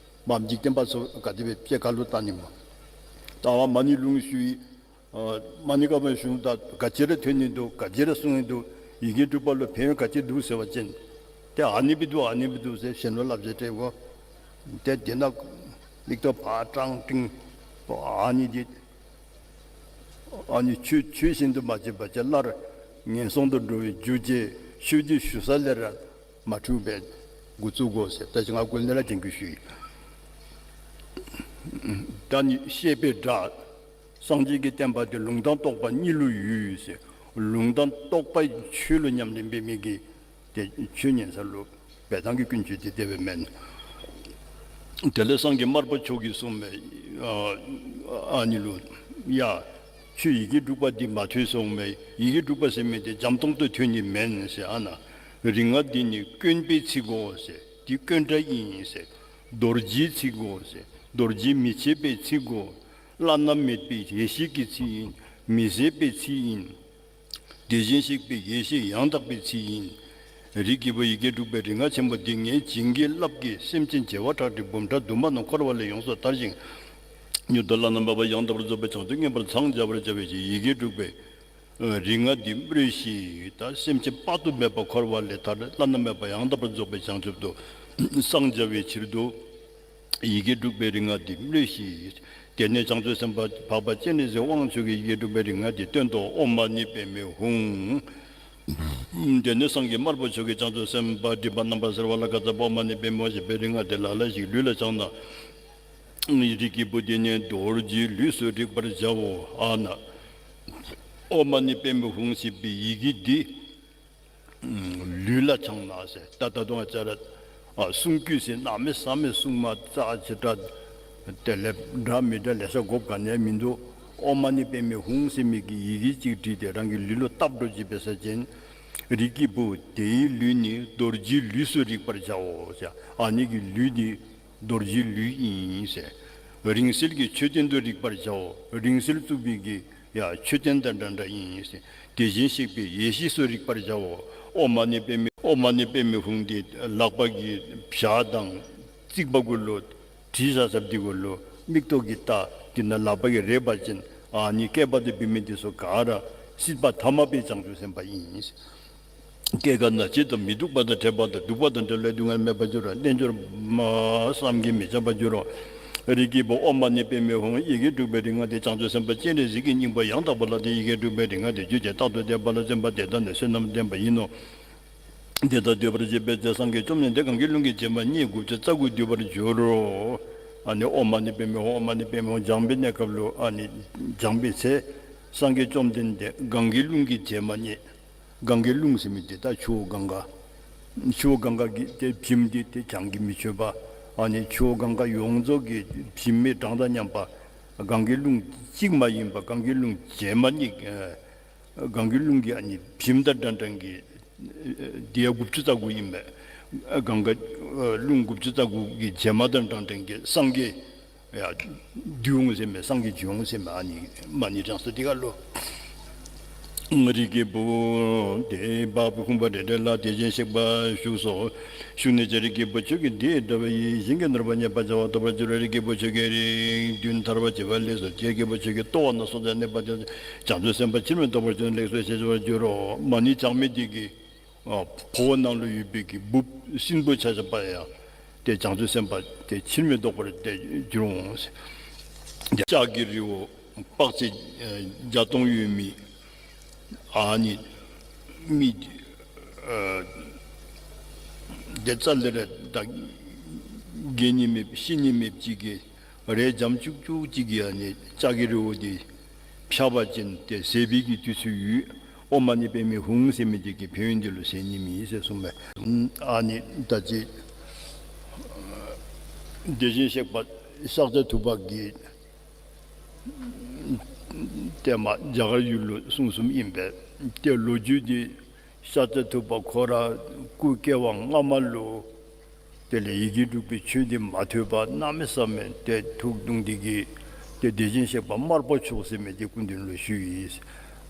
མ་འཇིག་རྟེན་པ་ཚུ་ག་དེ་སྦེ་ཕྱེད་ཀ་ལུ་བལྟ་ནི་སྨོ། ད་བ་མ་ཎི་ལུང་ཞུ་ཡི། ཨ་མ་ཎི་བཀའ་མ་ཞུ་ད་ག་ཅི་ར་ཐོན་ནི་འདུག། ག་ཅི་ར་གསུང་ནི་འདུག། ཡི་གེ་དྲུག་པ་ལུ་ཕན་ཡོན་ག་ཅི་འདུག་ཟེར་བ་ཅིན་ཏེ་ཨ་ནི་སྦེ་འདུག་ཨ་ནི་སྦེ་འདུག་ཟེར་གཞན་ལུ་བསླབ་བྱ་སྤྲོད་དགོ། ཏེ་དེ་ནང་མིག་ཏོ་ཕར་ཀྲང་ཏིང་ཨ་ནི་འདི་ཨ་ནི་ཆོས་ཆོས་བཞིན་དུ་མ་བྱས་པ་ཅིན་སླར་ངན་སོང་དུ་འགྲོ་བའི་རྒྱུ་བྱེད། ཆོས་འདི་ཞུ་ས་ལས་ར་མ་འཁྲུལ་བའི་འགོ་བཙུགས་དགོ་ཟེར། ད་ཅི་ང་སྐོར་ལས་ར་དྲན་སྐུལ་ཞུ་ཡི། ད་ནི་བཤད་པའི་སྒྲ། སངས་རྒྱས་ཀྱི་བསྟན་པ་འདི་ལུང་དང་རྟོགས་པ་གཉིས་ལུ་ཡོད་ཟེར། ལུང་དང་རྟོགས་པ་ཆོས་ལུ་ཉམས་ལེན་འབད་མི་གིས་ཏེ་ཆོས་ཉན་ས་ལུ་འབད་ཐངས་ཀྱི་ཀུན་སྤྱོད་དེ་དེ་སྦེ་མེན། དེ་ལས་སངས་རྒྱས་དམར་པོ་མཆོག་གིས་གསུངས་མས། ཨ་ཨ་ནི་ལུ་ཡ་ཁྱོད་ཡི་གེ་དྲུག་པ་འདི་མ་ཐོས་གསུངས་མས། ཡི་གེ་དྲུག་པ་ཟེར་མི་འདི་འཇམ་ཏོང་ཏོ་ཐོན་ནི་མེན་ཟེར། ཨ་ནཱ་རིག་སྔགས་འདི་ནི་དཀོན་པའི་ཚིག་གོ་ཟེར། འདི་དཀོན་དྲགས་ཨིན་ཟེར། རྡོ་རྗེའི་ཚིག་གོ་ཟེར། རྡོ་རྗེ་མི་ཕྱེད་པའི་ཚིག་གོ། བླ་ན་མེད་པའི་ཡེ་ཤེས་ཀྱི་ཚིག་ཨིན། མི་ཟད་པའི་ཚིག་ཨིན། དེ་བཞིན་གཤེགས་པའི་ཡེ་ཤེས་ཡང་དག་པའི་ཚིག་ཨིན། རིགས་ཀྱི་བུ་ཡི་གེ་དྲུག་པའི་རིག་སྔགས་ཆེན་པོ་འདི་ངས་བྱིན་གྱིས་བརླབས་ཀྱི། སེམས་ཅན་བྱེ་བ་ཁྲག་ཁྲིག་འབུམ་ཕྲག་དུ་མ་རྣམས་འཁོར་བ་ལས་ཡོངས་སུ་ཐར་ཞིང་། མྱུར་དུ་བླ་ན་མེད་པ་ཡང་དག་པར་རྫོགས་པའི་བྱང་ཆུབ་མངོན་པར་འཚང་རྒྱ་བར་བྱ་བའི་ཕྱིར། ཡི་གེ་དྲུག་པའི་རིག་སྔགས་འདི་སྨྲོས་ཤིག། ད་སེམས་ཅན་དཔག་ཏུ་མེད་པ་འཁོར་བ་ལས་ཐར། བླ་ན་མེད་པ་ཡང་དག་པར་རྫོགས་པའི་བྱང་ཆུབ་ཏུ་སངས་རྒྱ་བའི་ཕྱིར་དུ། ཡི་གེ་དྲུག་པའི་རིག་སྔགས་འདི་སྨྲོས་ཤིག། དེ་ནས་བྱང་ཆུབ་སེམས་དཔའ་འཕགས་པ་སྤྱན་རས་གཟིགས་དབང་ཕྱུག་གིས་ཡི་གེ་དྲུག་པའི་རིག་སྔགས་འདི་སྟོན་ཏོ། ཨོཾ་མ་ཎི་པདྨེ་ཧཱུྃ། དེ་ནས་སངས་རྒྱས་དམར་པོ་མཆོག་གིས་བྱང་ཆུབ་སེམས་དཔའ་སྒྲིབ་པ་རྣམ་པར་སེལ་བ་ལ་བཀའ་སྩལ་པ། ཨོཾ་མ་ཎི་པདྨེ་ཧཱུྃ་ཞེས་པའི་རིག་སྔགས་འདི་ལ་ལ་ཞིག་ལུས་ལ་འཆང་ན། རིགས་ཀྱི་བུ་དེ་ནི་རྡོ་རྗེའི་ལུས་སུ་རིག་པར་བྱའོ། ཨ་ནཱ་ཨོཾ་མ་ཎི་པདྨེ་ཧཱུྃ་ཞེས་པའི་ཡི་གེ་འདི་ལུས་ལ་འཆང་ན་ཟེར། ད་ད་དུང་ང་བཅས་ར་ཨ་གསུང་རྒྱུན་ཟེར་གནམ་མེད་ས་མེད་གསུང་མ་རྩ་ཆེ་དྲགས་དེ་ལས་འདྲ་མི་འདྲ་ལེ་ཤ་དགོཔ་ག་ནི་ཡང་མིན་འདུག། ཨོཾ་མ་ཎི་པདྨེ་ཧཱུྃ་ཟེར་མི་གི་ཡི་གེ་གཅིག་བྲིས་ཏེ་རང་གི་ལུས་ལུ་བཏབ་འགྱོ་ཅི་འབད་ས་ཅིན། རིགས་ཀྱི་བུ་དེའི་ལུས་ནི་རྡོ་རྗེའི་ལུས་སུ་རིག་པར་བྱའོ་ཟེར། ཨ་ནི་གི་ལུས་འདི་རྡོ་རྗེའི་ལུས་ཨིན་ཟེར། རིང་བསྲེལ་གྱི་མཆོད་རྟེན་དུ་རིག་པར་བྱའོ། རིང་བསྲེལ་བཙུགས་པའི་གི་ཡ་མཆོད་རྟེན་དང་འདྲ་འདྲ་ཨིན་ཟེར། དེ་བཞིན་གཤེགས་པའི་ཡེ་ཤེས་སུ་རིག་པར་བྱའོ། ཨོཾ་མ་ཎི་པདྨེ་ཨོཾ་མ་ཎི་པདྨེ་ཧཱུྃ་འདི་ལག་པ་གི་བྱ་དང་རྩིག་པ་གུ་ལུ་བྲིས་བཞག་ས་འདི་གུ་ལུ་མིག་ཏོ་གིས་བལྟ། དེ་ནང་ལག་པ་གིས་རེག་པ་ཅིན་ཨ་ནི་བསྐལ་པ་དང་བུད་མེད་འདི་ཚུ་ག་ར་སྲིད་པ་ཐ་མ་པའི་བྱང་ཆུབ་སེམས་དཔའ་ཨིན་ཟེར། སྐྱེ་རྒ་ན་འཆི་དང་མི་སྡུག་པ་དང་བྲལ་བ་དང་སྡུག་པ་དང་བྲལ་བའི་སྡུག་བསྔལ་མེད་པར་འགྱུར་རོ། རྣལ་འབྱོར་མ་བསམ་གྱིས་མི་ཁྱབ་པར་འགྱུར་རོ། རིགས་ཀྱི་བུ་ཨོཾ་མ་ཎི་པདྨེ་ཧཱུྃ། ཡི་གེ་དྲུག་པའི་རིག་སྔགས་འདི་བྱང་ཆུབ་སེམས་དཔའ་སྤྱན་རས་གཟིགས་ཀྱི་སྙིང་པོ་ཡང་དག་པ་ལ་ཏེ་ཡི་གེ་དྲུག་པའི་རིག་སྔགས་འདི་བརྗོད་ཅིང་རྟག་ཏུ་བཟླས་པ་ལ་བརྩོན་པ་དེ་དག་ནི་བསོད་ནམས་ལྡན་པ་ཡིན་ནོ། དེ་དག་བསྡུས་པར་བྱེད་པའི་ཚེ་སངས་རྒྱས་བཅོམ་ལྡན་འདས་གང་གི་ལུང་གིས་བྱེ་མ་སྙེད་དགུ་བཅུ་རྩ་དགུ་བསྡུས་པར་འགྱུར་རོ། ཨ་ནི་ཨོཾ་མ་ཎི་པདྨེ་ཧཱུྃ། ཨོཾ་མ་ཎི་པདྨེ་ཧཱུྃ་སྦྱངས་པའི་གནས་སྐབས་ལུ་ཨ་ནི་སྦྱངས་པའི་ཚེ་སངས་རྒྱས་བཅོམ་ལྡན་འདས་གང་གི་ལུང་གིས་བྱེ་མ་སྙེད། གང་གི་ལུང་ཟེར་མི་འདི་ད་ཆུ་བོ་གངྒཱ། ཆུ་བོ་གངྒཱ་གི་ཏེ་བྱེམ་འདི་ཏེ་གྲངས་ཀྱིས་མི་ཆོད་པ། ཨ་ནི་ཆུ་བོ་གངྒཱ་ཡོངས་རྫོགས་ཀྱི་བྱེམ་གྱི་གྲངས་དང་མཉམ་པ། གང་གི་ལུང་གཅིག་མ་ཡིན་པ། གང་གི་ལུང་བྱེ་མ་སྙེད། ཨ་གང་གི་ལུང་གི་ཨ་ནི་བྱེམ་དང་འདྲ་འདྲ་གི་ཨ་འདི་ཡང་དགུ་བཅུ་རྩ་དགུ་ཨིན་པས། ཨ་གང་ག་ཨ་ལུང་དགུ་བཅུ་རྩ་དགུ་གི་བྱེ་མ་དང་འདྲ་འདྲ་གི་སངས་རྒྱས་ཡ་འདུས་འོང་ཟེར་མས། སངས་རྒྱས་འབྱུང་འོང་ཟེར་མས། ཨ་ནི་མ་ཎི་བགྲངས་ས་འདི་ག་ལུ། རིགས་ཀྱི་བུ་དེ་བ་སྤུའི་ཁུང་པ་རེ་རེ་ལ་དེ་བཞིན་གཤེགས་པ་བཞུགས་སོ། བཞུགས་ནས་ཀྱང་རིགས་ཀྱི་བུ་ཁྱོད་ཀྱིས་འདི་ལྟ་བུའི་ཡིད་བཞིན་གྱི་ནོར་བུ་རྙེད་པར་བྱ་བ་ཐོབ་པར་འགྱུར་རོ། རིགས་ཀྱི་བུ་ཁྱོད་ཀྱིས་རིགས་བདུན་ཐར་པར་བྱེད་པ་ལེགས་སོ། རིགས་ཀྱི་བུ་ཁྱོད་ཀྱིས་ལྟོ་བ་ན་སྲོག་དང་ནད་པ་དེ་བྱང་ཆུབ་སེམས་དཔའ་ཕྱིར་མི་ལྡོག་པར་གྱུར་ནས་ལེགས་སོ་ཞེས་བྱ་བར་འགྱུར་རོ། མ་ཎི་བགྲངས་མི་དེ་གིས་ཨ་འཁོར་བ་ནང་ལུ་ཡོད་པའི་གི་འབུཔ་སྲིན་པོ་ཆ་ཁྱབ་ཡང་ཏེ་བྱང་ཆུབ་སེམས་དཔའ་ཏེ་ཕྱིར་མི་ལྡོག་པར་ཏེ་འགྱུར་འོང་། ལྕགས་ཀྱི་རི་བོ་དཔག་ཚད་བརྒྱ་སྟོང་ཡོད་མི་ཨ་ནི་མི་ཨ་ཏེ་རྩ་ལས་ར་ད་རྒས་ནི་མེད་ཤི་ནི་མེདཔ་ཅིག་གི་རས་འཇམ་ཅུག་ཅུ་ཅིག་གིས་ཨ་ནི་ལྕགས་ཀྱི་རི་བོ་འདི་ཕྱག་པ་ཅིན་ཏེ་ཟད་པའི་གི་དུས་ཚོད་ཡོད། ཨོཾ་མ་ཎི་པདྨེ་ཧཱུྃ་ཟེར་མི་འདི་གིས་ཕན་ཡོན་འདི་ལུ་ཟད་ནི་མེད་ཟེར་གསུངས་པས། ཨ་ནི་ད་ཅི་དེ་བཞིན་གཤེགས་པ་ཤཱཀྱ་ཐུབ་པ་གིས་ཏེ་མ་རྒྱ་གར་ཡུལ་ལུ་གསུངས་གསུངསམ་ཨིན་པས། ཏེ་ལོ་རྒྱུས་འདི་ཤཱཀྱ་ཐུབ་པ་ཁོ་ར་སྐུ་སྐྱེ་བ་སྔ་མ་ལུ་དེ་ལས་ཡི་གེ་དྲུག་པའི་ཆོས་འདི་མ་ཐོས་པར་གནམ་མེད་ས་མེད་ཏེ་ཐུགས་གདུང་འདི་གིས་ཏེ་དེ་བཞིན་གཤེགས་པ་དམར་པོ་མཆོག་ཟེར་མི་འདི་སྐུ་མདུན་ལུ་ཞུ་ཡི།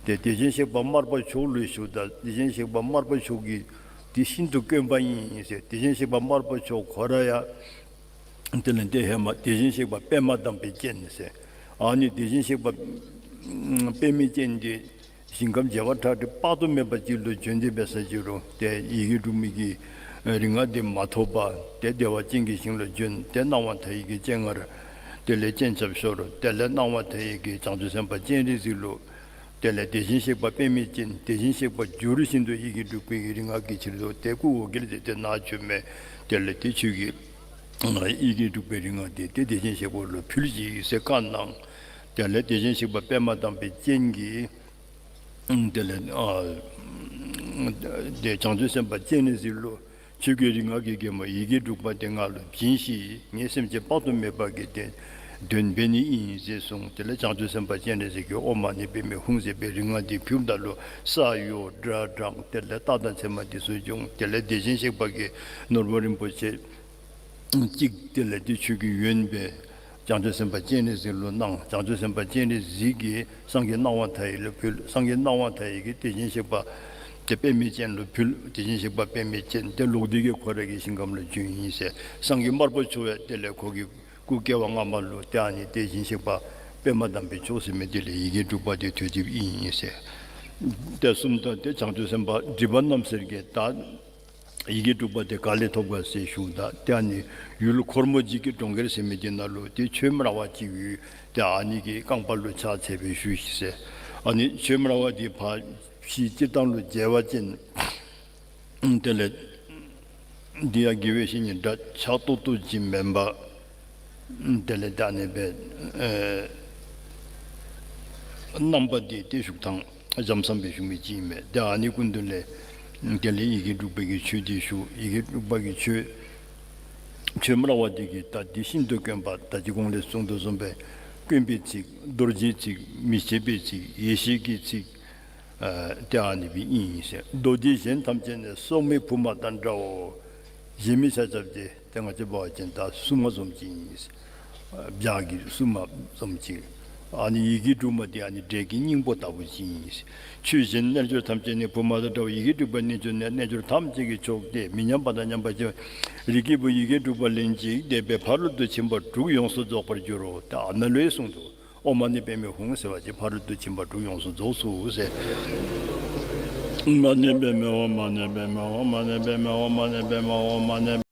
ཏེ་དེ་བཞིན་གཤེགས་པ་དམར་པོ་མཆོག་ལུ་ཞུཝ་ད་དེ་བཞིན་གཤེགས་པ་དམར་པོ་མཆོག་གིས་འདི་ཤིན་ཏུ་དཀོན་པ་ཨིན་ཟེར། དེ་བཞིན་གཤེགས་པ་དམར་པོ་མཆོག་ཁོ་ར་ཡང་དེ་ལས་ཏེ་ཧེ་མ་དེ་བཞིན་གཤེགས་པ་པདྨ་དམ་པའི་སྤྱན་ཟེར། ཨ་ནི་དེ་བཞིན་གཤེགས་པ་པདྨའི་སྤྱན་འདི་ཞིང་ཁམས་བྱེ་བ་ཁྲག་ཁྲིག་དཔག་ཏུ་མེད་པ་ཅིག་ལུ་བྱོན་ཏེ་འབད་ས་ཅིག་རུང་ཏེ་ཡི་གེ་དྲུག་མའི་གི་རིག་སྔགས་འདི་མ་ཐོབ་པར་ཏེ་བདེ་བ་ཅན་གྱི་ཞིང་ལུ་བྱོན། ཏེ་སྣང་བ་མཐའ་ཡས་ཀྱི་སྤྱན་སྔར་དེ་ལས་སྤྱན་ཆབ་ཤོར། དེ་ལས་སྣང་བ་མཐའ་ཡས་ཀྱི་བྱང་ཆུབ་སེམས་དཔའ་སྤྱན་རས་གཟིགས་ལུ་དེ་ལས་དེ་བཞིན་གཤེགས་པ་པདྨའི་སྤྱན་དེ་བཞིན་གཤེགས་པ་འགྱུར་བཞིན་དུ་ཡི་གེ་དྲུག་པའི་གི་རིག་སྔགས་ཀྱི་ཕྱིར་དུ་ཏེ་སྐུ་འོ་བརྒྱལ་ཏེ་ཏེ་ནཱ་བྱོན་མས། དེ་ལས་ཏེ་ཁྱོད་ཀྱིས་ཡི་གེ་དྲུག་པའི་རིག་སྔགས་འདི་ཏེ་དེ་བཞིན་གཤེགས་པ་ལུ་ཕུལ་ཅིག་ཟེར་བཀའ་གནང་། དེ་ལས་དེ་བཞིན་གཤེགས་པ་པདྨ་དམ་པའི་སྤྱན་གྱིས་དེ་ལས་ཨ་ཏེ་བྱང་ཆུབ་སེམས་དཔའ་སྤྱན་རས་གཟིགས་ལུ་ཁྱོད་ཀྱིས་རིག་སྔགས་ཀྱི་རྒྱལ་མོ་ཡི་གེ་དྲུག་པ་དེ་ང་ལུ་བྱིན་ཤིག། ངས་སེམས་ཅན་དཔག་ཏུ་མེད་པ་གི་དོན་དོན་འབད་ནི་ཨིན་ཟེར་གསུངས། དེ་ལས་བྱང་ཆུབ་སེམས་དཔའ་སྤྱན་རས་གཟིགས་ཀྱིས་ཨོཾ་མ་ཎི་པདྨེ་ཧཱུྃ་ཟེར་བའི་རིག་སྔགས་འདི་ཕུལཝ་ད་ལུ་ས་གཡོ་སྒྲ་གྲགས། དེ་ལས་རྟགས་དང་མཚན་མ་འདི་ཚུ་བྱུང་། དེ་ལས་དེ་བཞིན་གཤེགས་པ་གི་ནོར་བུ་རིན་པོ་ཆེ་གཅིག་དེ་ལས་ཏེ་ཁྱོད་ཀྱི་ཡོན་སྦེ་བྱང་ཆུབ་སེམས་དཔའ་སྤྱན་རས་གཟིགས་ལུ་གནང་། བྱང་ཆུབ་སེམས་དཔའ་སྤྱན་རས་གཟིགས་ཀྱིས་སངས་རྒྱས་སྣང་བ་མཐའ་ཡས་ལུ་ཕུལ། སངས་རྒྱས་སྣང་བ་མཐའ་ཡས་ཀྱིས་དེ་བཞིན་གཤེགས་པ་ཏེ་པདྨའི་སྤྱན་ལུ་ཕུལ། དེ་བཞིན་གཤེགས་པ་པདྨའི་སྤྱན་ཏེ་ལོག་སྟེ་གིས་ཁོ་ར་གི་ཞིང་ཁམས་ལུ་བྱོན་ཡི་ཟེར། སངས་རྒྱས་དམར་པོ་མཆོག་ཡང་དེ་ལས་ཁོ་གི་སྐུ་སྐྱེ་བ་སྔ་མ་ལུ་ཏེ་ཨ་ནི་དེ་བཞིན་གཤེགས་པ་པདྨ་དམ་པའི་མཆོག་ཟེར་མི་དེ་ལས་ཡི་གེ་དྲུག་པ་དེ་ཐོས་ཅི་ཨིན་ཟེར། ཏེ་གསུངམ་ད་ཏེ་བྱང་ཆུབ་སེམས་དཔའ་སྒྲིབ་པ་རྣམ་སེལ་གྱིས་ད་ཡི་གེ་དྲུག་པ་དེ་ག་ལས་ཐོབ་ག་ཟེར་ཞུཝ་ད་ཏེ་ཨ་ནི་ཡུལ་འཁོར་མོ་འཇིག་གི་གྲོང་ཁྱེར་ཟེར་མི་དེ་ནང་ལུ་ཏེ་ཆོས་སྨྲ་བ་ཅིག་ཡོད། ཏེ་ཨ་ནི་གི་རྐང་པ་ལུ་ཕྱག་འཚལ་བའི་ཞུ་ཤིག་ཟེར། ཨ་ནི་ཆོས་སྨྲ་བ་དེ་ཕར་ཕྱི་སྤྱིར་བཏང་ལུ་མཇལ་བ་ཅིན་དེ་ལས་འདི་ཡང་དགེ་བའི་བཤེས་གཉེན་འདྲ་ཆགས་ཏོག་ཏོ་ཅིག་མེན་པར་དེ་ལས་ད་ཨ་ནི་སྦེ་ཨེ་རྣམ་པ་འདི་ཏེ་བཞུགས་ཐངས་འཇམ་བསམ་སྦེ་བཞུགས་མི་ཅིག་ཨིན་མས། ཏེ་ཨ་ནི་སྐུ་མདུན་ལས་དེ་ལས་ཡི་གེ་དྲུག་པའི་གི་ཆོས་འདི་ཞུ། ཡི་གེ་དྲུག་པ་གི་ཆོས་ཆོས་སྨྲ་བ་འདི་གིས་ད་འདི་ཤིན་ཏུ་དཀོན་པ་ད་ཅི་གོང་ལས་གསུངས་དོ་བཟུམ་སྦེ་དཀོན་པའི་ཚིག་རྡོ་རྗེའི་ཚིག་མི་ཕྱེད་པའི་ཚིག་ཡེ་ཤེས་ཀྱི་ཚིག་ཨ་ཏེ་ཨ་ནི་སྦེ་ཨིན་ཟེར། མདོ་སྡེ་གཞན་ཐམས་ཅད་ནི་སྲོག་མེད་བུ་མ་དང་འདྲའོ། གཞན་མི་ཆ་ཁྱབ་སྟེ་ཏེ་ང་བཅས་འབད་བ་ཅིན་ད་སྲུང་མ་བཟུམ་ཅིག་ཨིན་ཟེར། བྱག་གི་སྲུང་མ་བཟུམ་ཅིག། ཨ་ནི་ཡི་གེ་དྲུག་མ་དེ་ཨ་ནི་འབྲས་ཀྱི་སྙིང་པོ་ལྟ་བུ་ཅིག་ཨིན་ཟེར། ཆོས་གཞན་རྣལ་འབྱོར་ཐམས་ཅད་ནི་བུ་མ་དང་འདྲའོ། ཡི་གེ་དྲུག་པ་ནི་ཆོས་ནི་རྣལ་འབྱོར་ཐམས་ཅད་ཀྱི་མཆོག་སྟེ། མི་མཉམ་པ་དང་མཉམ་པ་ཅན། རིགས་ཀྱི་བུ་ཡི་གེ་དྲུག་པ་ལན་ཅིག་བཟླས་པས་ཕ་རོལ་ཏུ་ཕྱིན་པ་དྲུག་ཡོངས་སུ་རྫོགས་པར་འགྱུར་རོ། ད་ཨ་ནཱ་ལུ་ཡང་གསུངས་འདུག། ཨོཾ་མ་ཎི་པདྨེ་ཧཱུྃ་ཟེར་བ་ཅིན་ཕ་རོལ་ཏུ་ཕྱིན་པ་དྲུག་ཡོངས་སུ་རྫོགས་སོ་ཟེར། མ་ཎི་པདྨེ་ཧཱུྃ། མ་ཎི་པདྨེ་ཧཱུྃ། མ་ཎི་པདྨེ་ཧཱུྃ། མ་ཎི་པདྨེ་ཧཱུྃ། མ་ཎི།